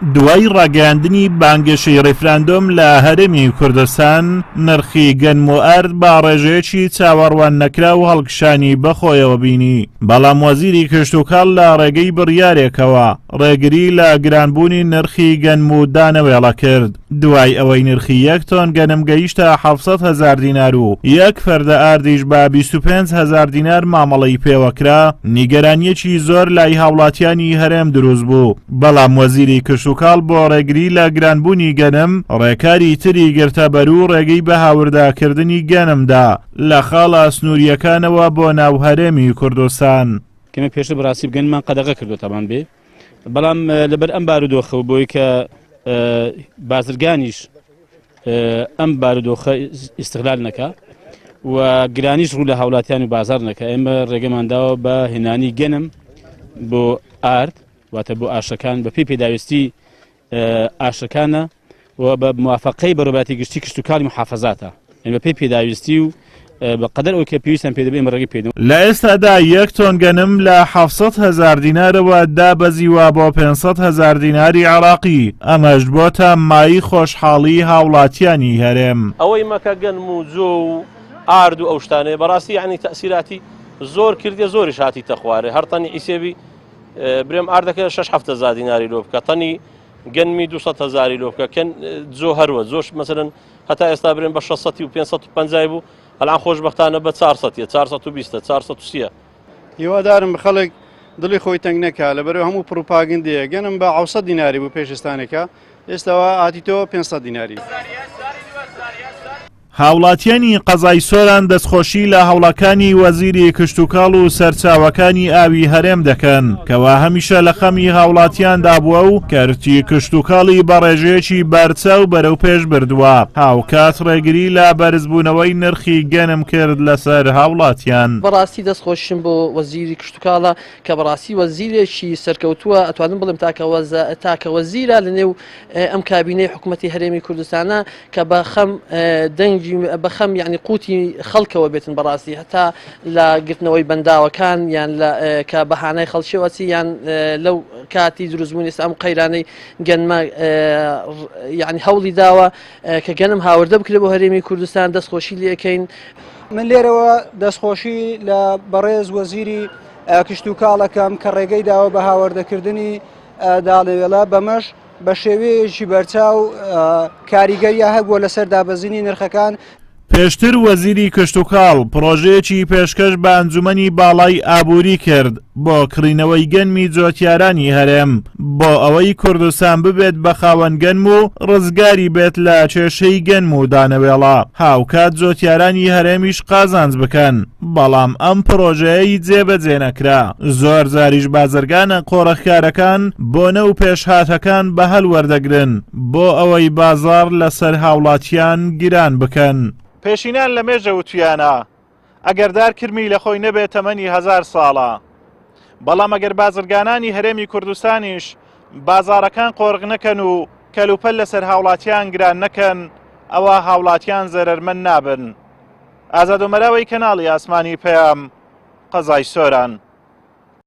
دوای ڕاگەیاندنی بانگەشەی ڕیفراندۆم لە هەرێمی کوردستان، نرخی گەنم و ئارد بە ڕێژەیەکی چاوەڕوان نەکراو هەڵکشانی بەخۆیەوە بینی، بەڵام وەزیری کشتوکاڵ لە ڕێگەی بڕیارێکەوە ڕێگری لە گرانبوونی نرخی گەنم و دانەوێڵە کرد. دوای ئەوەی نرخی یەک تۆن گەنم گەیشتە 700 هەزار دینار و یەک فەردە ئاردیش بە 25 هەزار دینار مامەڵەی پێوەکرا، نیگەرانییەکی زۆر لای هاوڵاتیانی هەرێم دروست بوو، بەڵام وەزیری کشتوکاڵ بۆ ڕێگری لە گرانبوونی گەنم ڕێکاری تری گرتەبەر و ڕێگەی بە هاوردەکردنی گەنم دا لە خاڵە سنوورییەکانەوە بۆ ناو هەرێمی کوردستان. کەمێک پێشتر بەڕاستی گەنممان قەدەغە کردووە تاوان بێ، بەڵام لەبەر ئەم بارودۆخە و بۆی کە بازرگانیش ئەم بارودۆخە ئیسیغلال نەکا و گرانیش ڕوو لە هاوڵاتیان و بازار نەکە، ئێمە ڕێگەمان داوە بە هێنانی گەنم بۆ ئارد، واتە بۆ ئاشەکان بە پێی پێداویستی ئاشەکانە و بە موافقەی بەڕێوەبەرایەتی گشتی کشتوکاڵی محافەزاتە، یعنی بە پێی پێداویستی و بە قەدەر ئەوەی کە پێویستیان پێ دەبێت ئێمە ڕێگەی پێ دەین. لە ئێستادا یەک تۆن گەنم لە 700 هەزار دینارەوە دابەزیوە بۆ 500 هەزار دیناری عێراقی، ئەمەش بۆتە مایەی خۆشحاڵی هاوڵاتیانی هەرێم. ئەوەی مەکە گەنم و جۆ و ئارد و ئەو شتانەیە بەڕاستی یعنی تەئسیراتی زۆر کردیە، زۆریش هاتیتە خوارێ. هەر تەنی عیسێبی برێم ئاردەکە شەش حەفت هەزار دیناری لۆ بکە، تەنی گەنمی 200 هەزاری لۆ بکە، کەن جۆ هەروە جۆش مەسەلەن هەتا ئێستا برێن بە 600 و 550 بوو، ئەلان خۆشبەختانە بە 400 420 430. هیوادارم خەڵک دڵی خۆی تەنگ نەکا، لەبەرەوە هەموو پڕوپاگندەیە. گەنم بە 600 دیناری بوو پێشستانێکە، ئێستاوە هاتیتەوە 500 دیناری. هاوڵاتیانی قەزای سۆران دەستخۆشی لە هەوڵەکانی وەزیری کشتوکاڵ و سەرچاوەکانی ئاوی هەرێم دەکەن کەوا هەمیشە لە خەمی هاوڵاتیاندا بووە و کەرتی کشتوکاڵی بە ڕێژەیەکی بەرچاو بەرەوپێش بردووە، هاوکات ڕێگری لە بەرزبوونەوەی نرخی گەنم کرد لەسەر هاوڵاتیان. بەڕاستی دەستخۆشیم بۆ وەزیری کشتوکاڵە کە بەڕاستی وەزیرێکی سەرکەوتووە، ئەتوانم بڵێم تاکە وەزیرە لەنێو ئەم کابینەی حکوومەتی هەرێمی کوردستانە کە بە خەم دەنگی بە خەم یعنی قوتی خەڵکەوە بێتن. بەڕاستی هەتا لە گرتنەوەی بەنداوەکان یان لە کە بەهانای خەڵکیەوەچی یان لەو کاتی دروستبوونی ئێستا ئەم قەیرانەی گەنمە یعنی هەوڵی داوە کە گەنم هاوردە بکرێت بۆ هەرێمی کوردستان، دەستخۆشی لێکەین. من لێرەوە دەستخۆشی لە بەڕێز وەزیری کشتوکاڵەکەم کە ڕێگەی داوە بە هاوردەکردنی داڵێوێڵە، بەمەش بە شێوەیەکی بەرچاو کاریگەریان هەبووە لەسەر دابەزینی نرخەکان. پێشتر وەزیری کشتوکاڵ پڕۆژەیەکی پێشکەش بە ئەنجومەنی باڵای ئابووری کرد بۆ کڕینەوەی گەنمی جۆتیارانی هەرێم بۆ ئەوەی کوردستان ببێت بە خاوەن گەنم و ڕزگاری بێت لە کێشەی گەنم و دانەوێڵە، هاوکات جۆتیارانی هەرێمیش قازانج بکەن. بەڵام ئەم پڕۆژەیەی جێبەجێ نەکرا، زۆر جاریش بازرگانە قۆرخکارەکان بۆنە و پێشهاتەکان بە هەل وەردەگرن بۆ ئەوەی بازاڕ لەسەر هاوڵاتیان گران بکەن. پێشینان لە مێژە وتویانە، ئەگەر دار کرمی لە خۆی نەبێت تەمەنی هەزار ساڵە، بەڵام ئەگەر بازرگانانی هەرێمی کوردستانیش بازاڕەکان قۆرغ نەکەن و کەلوپەل لەسەر هاوڵاتیان گران نەکەن، ئەوا هاوڵاتیان زەرەرمەند نابن. ئازاد ئۆمەراوەی کەناڵی ئاسمانی پەیام، قەزای سۆران.